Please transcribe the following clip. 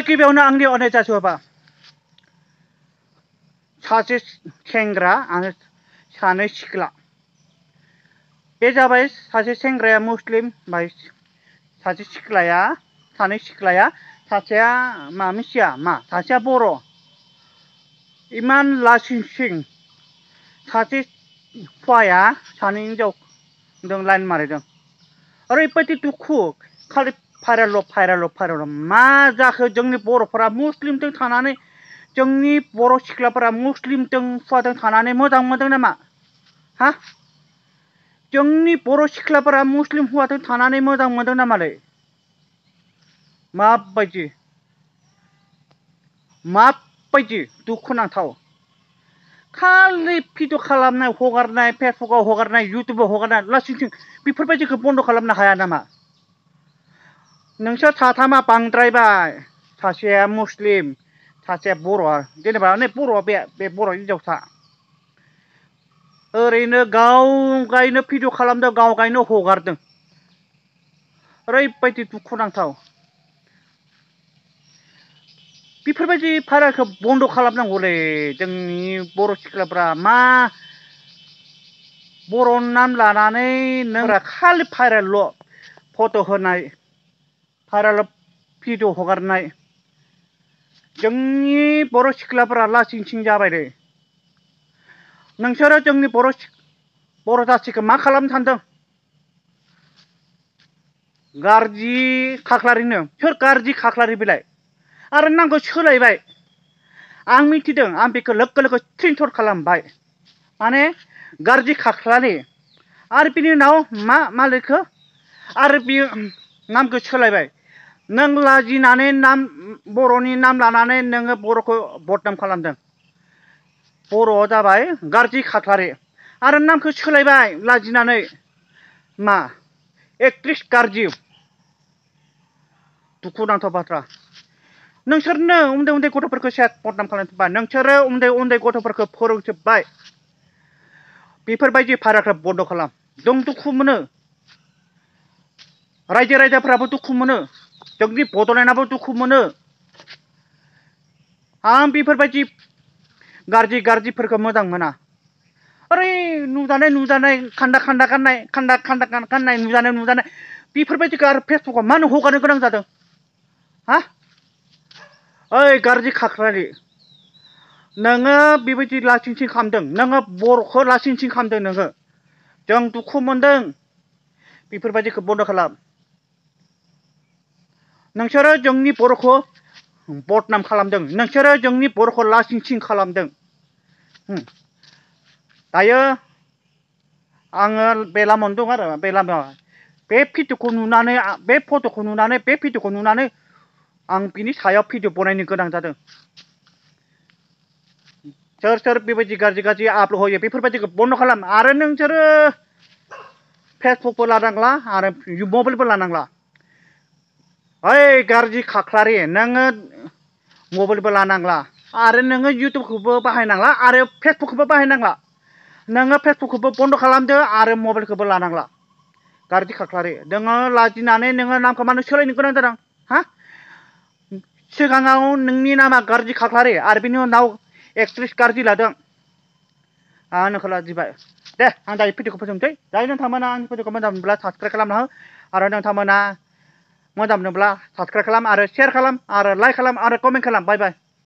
गिबियावनो आंनि अननाय जासिहरबाय सासे सेंग्रा आरो सानै सिख्ला बे जाबाय सासे सेंग्राया मुस्लिम ओमफ्राय सासे सिख्लाया सानै सिख्लाया सासेया मा मिथिया मा सासेया बर' इमान लासिंसिं सासे हौवाया सानै हिनजावजों लाइन मारिदों ओरैबायदि दुखु खालि भाइरेल मा जाखो जोंनि बर'फोरा मुस्लिमजों थानानै जोंनि बर' सिख्लाफोरा मुस्लिमजों हौवाजों थानानै मोजां मोनदों नामा हा जोंनि बर' सिख्लाफोरा मुस्लिम हौवाजों थानानै मोजां मोनदों नामालै माबायदि दुखुनांथाव खालि भिडिअ खालामनाय हगारनाय फेसबुकाव हगारनाय इउटुबाव हगारनाय लासिंसिं बेफोरबायदिखौ बन्द' खालामनो हाया नामा नोंसोर साथामा बांद्रायबाय सासेया मुस्लिम सासेया बर' जेनेबा बर'आ बे बर' हिनजावसा ओरैनो गाव गायनो भिडिअ खालामदों गाव गायनो हगारदों ओरैबायदि दुखुनांथाव बेफोरबायदि भाइरेलखौ बन्द' खालामनांगौलै जोंनि बर' सिख्लाफ्रा मा बर' नाम लानानै नों खालि भाइरेलल' फट' होनाय भाइरेल भिडिअ हगारनाय जोंनि बर' सिख्लाफोरा लासिंसिं जाबायलै नोंसोरो जोंनि बर' जाथिखौ मा खालामनो सानदों गारजि खाख्लारिनो सोर गारजि खाख्लारि बेलाय आरो नामखौ सोलायबाय आं मिथिदों आं बेखौ लोगो स्क्रिनशट खालामबाय माने गारजि खाख्लारि आरो बिनि उनाव मा लिरखो आरो बियो नामखौ सोलायबाय नों लाजिनानै बर'नि नाम लानानै नोङो बर'खौ बदनाम खालामदों बर'आ जाबाय गारजि खाख्लारि आरो नामखौ सोलायबाय लाजिनानै मा एक्ट्रिस गारजि दुखुनांथाव बाथ्रा नोंसोरनो उन्दै उन्दै गथ'फोरखौ बदनाम खालामजोब्बाय नोंसोरो उन्दै उन्दै गथ'फोरखौ फोरोंजोब्बाय बेफोरबायदि भाइरेलखौ बन्द' खालाम जों दुखु मोनो रायजो राजाफ्राबो दुखु मोनो जोंनि बड'लेण्डआबो दुखु मोनो आं बेफोरबायदि गारजिफोरखौ मोजां मोना ओरै नुजानाय खान्दा गाननाय नुजानाय बेफोरबायदिखौ आरो फेसबुकाव मानो हगारनो गोनां जादों हा ओइ गारजि खाख्लारि नोङो बेबायदि लासिंसिं खालामदों नोङो बर'खौ लासिंसिं खालामदों नोङो जों दुखु मोनदों बेफोरबायदिखौ बन्द' खालाम नोंसोरो जोंनि बर'खौ बदनाम खालामदों नोंसोरो जोंनि बर'खौ लासिंसिं खालामदों दायो आङो बे लामायावनो दं आरो बे लामायाव बे भिडिअखौ नुनानै बे फट'खौ नुनानै बे भिडिअखौ नुनानै आं बिनि सायाव भिडिअ बनायनो गोनां जादों सोर बेबायदि गाज्रि आपल'ड होयो बेफोरबायदिखौ बन्द' खालाम आरो नोंसोरो फेसबुकबो लानांला आरो मबाइलबो लानांला ओइ गारजि खाख्लारि नोङो मबाइलबो लानांला आरो नोङो इउटुबखौबो बाहायनांला आरो फेसबुकखौबो बाहायनांला नोङो फेसबुकखौबो बन्द' खालामदो आरो मबाइलखौबो लानांला गारजि खाख्लारि नोङो लाजिनानै नोङो नामखौ मानो सोलायनो गोनां जादों हा सिगाङाव नोंनि नामा गारजि खाख्लारि आरो बिनि उनाव एक्ट्रिस गारजि लादों आं नोंखौ लाजिबाय दे आं दायो भिडिअखौ फोजोबनोसै दायो नोंथांमोना आंनि भिडिअखौ मोजां मोनब्ला साबसक्राइब खालामना हो आरो नोंथांमोना मोजां मोनोब्ला साबसक्राइब खालाम आरो शेयार खालाम आरो लाइक खालाम आरो कमेन्ट खालाम बाय बाय